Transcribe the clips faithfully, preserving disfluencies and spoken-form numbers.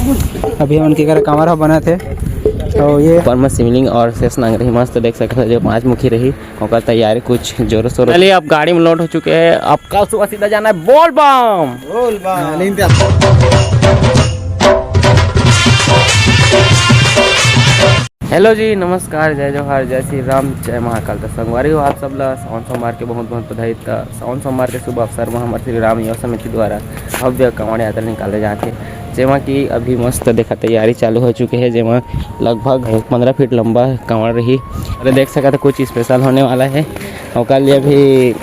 अभी हमन के घर कांवर ह बनत हे, तो ये ऊपर में शिवलिंग और शेष नाग रही, मस्त देख सकत हो, जो पांच मुखी रही, ओकर तैयारी कुछ जोरों शोरों। चलिए, अब गाड़ी में लोड हो चुके हैं, अब कल सुबह सीधा जाना है बोल बम। बोल बम। हेलो जी, नमस्कार, जय जोहार, जय श्री राम, जय महाकाल। तो संगवारी हो, आप सब ला सावन सोमवार के बहुत बहुत बधाई। तो सावन सोमवार के शुभ अवसर में हमर श्री राम युवा समिति द्वारा भव्य कांवड़ यात्रा निकाले जात हे, जेमा कि अभी मस्त देखा तैयारी चालू हो चुके हे, जेमा लगभग पंद्रह फीट लंबा कांवड़ रही। अरे देख सकत हो, कुछ स्पेशल होने वाला है, ओकर लिए अभी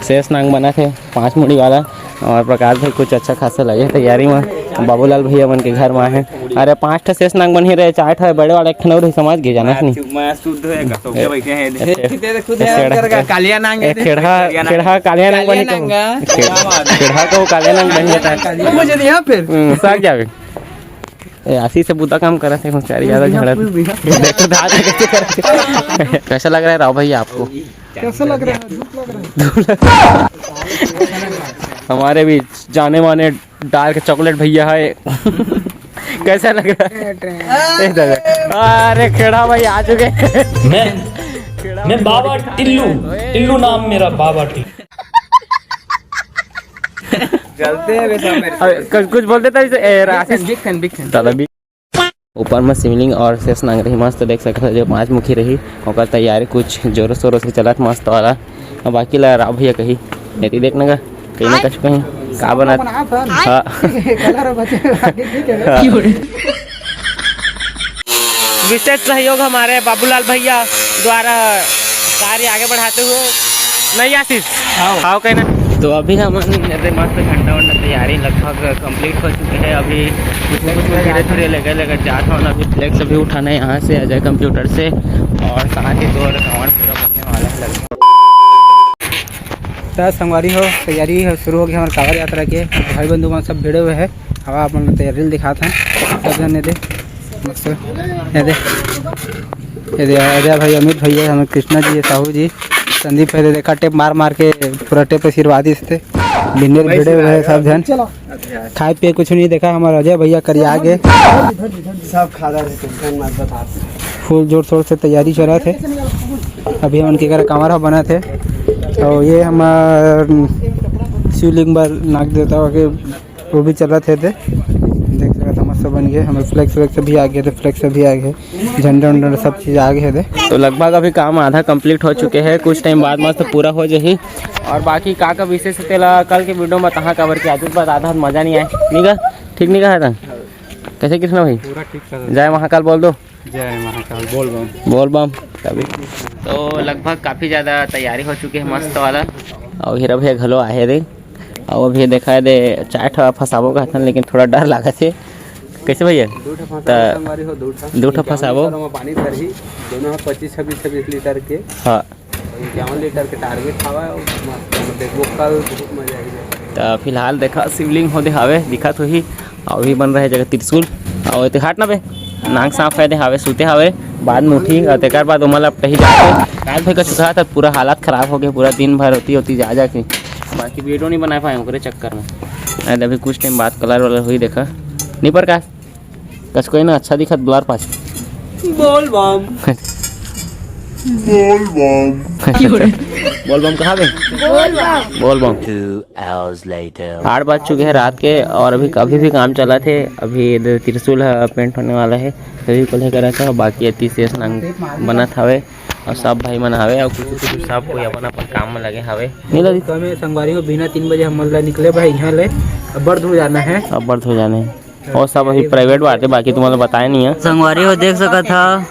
शेष नांग बनत हे पांच मुड़ी वाला। और प्रकाश भाई कुछ अच्छा खासा लगे तैयारी में, बाबूलाल भैया मन के घर में है। अरे पांच ठो शेष नांग बनही रहे, चार ठो बड़े वाला, एक ठन और ही समझ गए, जाना नहीं। मैं शुद्ध है, तो क्या बैठे हैं? एक ठे-, खुद एक है, ठेढ़ा, अंदर का कालिया नांग है। एक ठेढ़ा, कालिया नांग। खेढ़ा कालिया नांग कालिया बनी नांग कहूँ। का? खेढ़ा कहूँ, कालिया नांग बन जाता है। मुझे दिया फिर। हम्म, साग जावे। ए, आशीष से बुता काम करत हे, होशियारी ज्यादा झड़त। देख तो दांत कैसे करत हे। कैसा लग रहा है राव भैया आपको? कैसा लग रहा है? धूप लग रहा है। हमारे भी जाने माने डाल के चॉकलेट भैया है। कैसा लग रहा है? ए दादा। अरे खेड़ा भाई आ चुके। मैं, खेड़ा मैं भाई। बाबा टिल्लू, टिल्लू नाम मेरा, बाबा टिल्लू। जलते हैं वे सब मेरे से। अरे, कुछ, कुछ बोल देता है इसे, ए, Rakesh. Big fan, big fan। दादा भी। ऊपर में शिवलिंग और शेष नाग रही, मस्त देख सकत हो, जो पांच मुखी रही, ओकर तैयारी कुछ जोरों शोरों से चलत मस्त वाला। अब बाकी ला राव भैया कही, एती देख ना गा, कहीं ना कुछ कहीं, का बनत? हाँ। Colour बचे, बाकी ठीक है। हाँ। विशेष सहयोग हमारे बाबूलाल भैया द्वारा कार्य आगे बढ़ाते हुए, नहीं आशीष? हाँ। हाँ, कहना। तो अभी हमन एदे मस्त झंडा वंडा तैयारी लगभग complete हो चुके हैं। अभी कुछ कुछ धीरे धीरे लगे लगे जात हन। अभी flex अभी उठाना है यहाँ से अजय computer से, और साथ ही दो round पूरा बनने वाला है लगभग। त संगवारी हो, तैयारी हो, शुरू हो गया हमारे कांवड़ यात्रा के। भाई बंधु मन सब भिड़े हुए हैं। अब आप मन तैयारी दिखात हैं, सब जन एदे। मस्त। एदे, एदे अजय भाई, अमित भैया, हमर कृष्णा जी, साहू जी, संदीप भाई, देखा टेप मार मार के पूरा टेप आशीर्वाद इसते। भिन्ने भिड़े हुए हैं सब जन। खाए पिए कुछ नहीं देखा, हमारा अजय भैया करिया आगे। सब खा रहे थे, tension मत बता। Full जोर शोर से तैयारी चलत हे। अभी हमन के घर कांवर ह बनत हे, और ये हमार शिवलिंग बर नाग देवता के वो भी चलत हे दे। देख सकत हो, मस्त बन गए। हमर flex व्लेक्स भी आ गए थे, flex भी आ गए, झंडा उंडा सब चीज आ गए थे। तो लगभग अभी काम आधा complete हो चुके हैं, कुछ time बाद मस्त पूरा हो जाही। और बाकी का का विशेष हे तेला कल के video में बताहा, काबर के आज बस आधा मजा नहीं आए। नहीं गा? ठीक नहीं कहा था? कैसे कृष्णा भाई? पूरा ठीक था। जय महाकाल बोल दो। जय महाकाल, बोल बम। बोल बम। तभी तो लगभग काफ़ी ज़्यादा तैयारी हो चुकी है मस्त वाला। और हीरा भैया घलो आहे रे। और अभी देखा है दे, चार ठा फंसाबो का हथन, लेकिन थोड़ा डर लागत हे। कैसे भैया? दू ठा फंसाबो त-, संगवारी हो, दू ठा। दू ठा फंसाबो। ओमा पानी भरही, दोनों ह पच्चीस छब्बीस छब्बीस लीटर के। हाँ। इक्यावन लीटर के target हवा, और मस्त, मतलब, देखबो कल बहुत मजा आही। त फिलहाल देखा शिवलिंग होदे हावे, दिखत होही, अउ भी बन रहे जगह त्रिशूल, अउ एते हाट ना बे, नांग सांप है दे हावे, सूते हावे, बाद में उठी, अउ तेकर बाद ओमन ला कहीं जाके, रात भर का सुधा था, पूरा हालत खराब हो गया, पूरा दिन भर होती होती जा जाके, बाकी video नहीं बना पाए ओकरे चक्कर में। अरे अभी कुछ time बाद colour वलर हुई, देखा नहीं प्रकाश। कस कोई ना अच्छा दिखत blur पास। बोल बम। बोल बम। बोल बम कहाँ बे? बोल बम। बोल बम। Two hours later। आठ बज चुके हैं रात के और अभी, अभी भी काम चलत हे। अभी इधर त्रिशूल ह paint होने वाला है, सभी को लेकर रहता है। बाकी अति शेष नांग बनत हवे और सब भाई मन हवे और कुछ कुछ सब कोई अपन अपन काम में लगे हवे। नहीं लगी? तो हमें संगवारी हो, बिना तीन बजे हम मतलब निकले भाई यहाँ ले, अब बर्द हो जाना है। अब बर्द हो जाना है। और सब अभी private बात है, बाकी तुम्हारा बताया नहीं है। संगवारी हो देख सकत हा,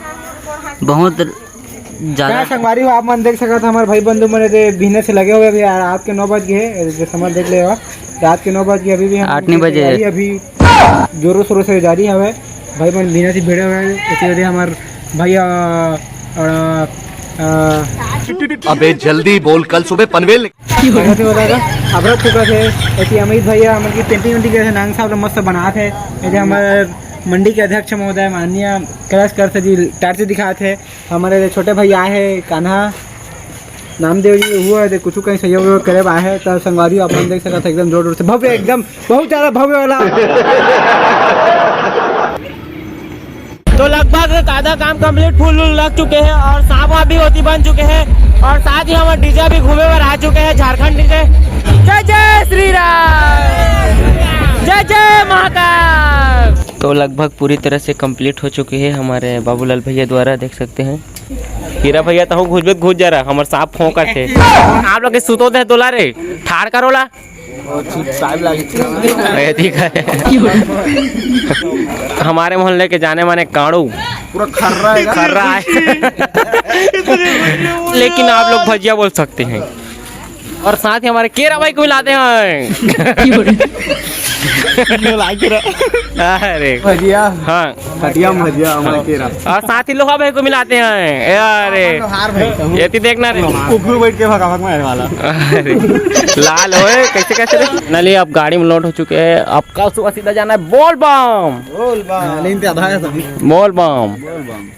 बहुत ज्यादा। क्या संगवारी हो, आप मन देख सकत हा, हमारे भाई बंधु मन एदे बिहने से लगे हुए, अभी रात के नौ बज गए हैं, जैसे समझ देख ले हो, रात के नौ बज गए, अभी भी हम आठ नहीं बजे। तैयारी अभी जोरों शोरों से जारी है। भाई मन बिहने से भिड़े हुए हैं, इसी वजह हमारे भैया, अ, अ, अबे जल्दी बोल, कल सुबह पनवेल निकल। कैसे हो दादा? अबरत चुका थे। ऐसे अमित भैया हमन की painting उंटिंग करे थे, नांग साहब लोग मस्त बनात हे। ऐसे हमारे मंडी के अध्यक्ष महोदय माननीय कैलाश कर जी टार से दिखात हे। हमारे छोटे भैया हे कान्हा नामदेव जी, हुआ है, कुछ कहीं सहयोग वहयोग करे बा है, तो संगवारी अपन देख सकत हे, एकदम जोर जोर से भव्य, एकदम बहुत ज्यादा भव्य वाला। काम कंप्लीट, फूल उल लग चुके हैं और सांप वाप भी होती बन चुके हैं और साथ ही हमारे डीजे भी घूमे बर आ चुके हैं, झारखंड डीजे। जय जय श्री राम, जय जय महाकाल। तो लगभग पूरी तरह से कंप्लीट हो चुकी है हमारे बाबूलाल भैया द्वारा, देख सकते हैं। हीरा भैया, तहूँ घुसबे त घुस जा रहा, हमर सांप फोंकत हे। आप लोग के सुतो दे तोला रे, ठाड़ करो ला। ए, ठीक है। हमारे मोहल्ले के जाने माने काड़ू। पूरा खर्रा है। खर्रा है। लेकिन आप लोग भजिया बोल सकते हैं। और साथ ही हमारे केरा भाई को मिलाते हैं। अरे भजिया। हाँ। भजिया, भजिया, हमारे केरा। और साथ ही लोहा भाई को मिलाते हैं। ए, अरे। हार भाई। ये तो देखना रे। ऊपर बैठ के भगा भग मारे वाला। अरे। लाल होए, कैसे, कैसे रे? ना लिए, अब गाड़ी में लोड हो चुके हैं। अब कल सुबह सीधा जाना है बोल बम। बोल बम। नहीं, आधा है सभी। बोल बम। बोल बम।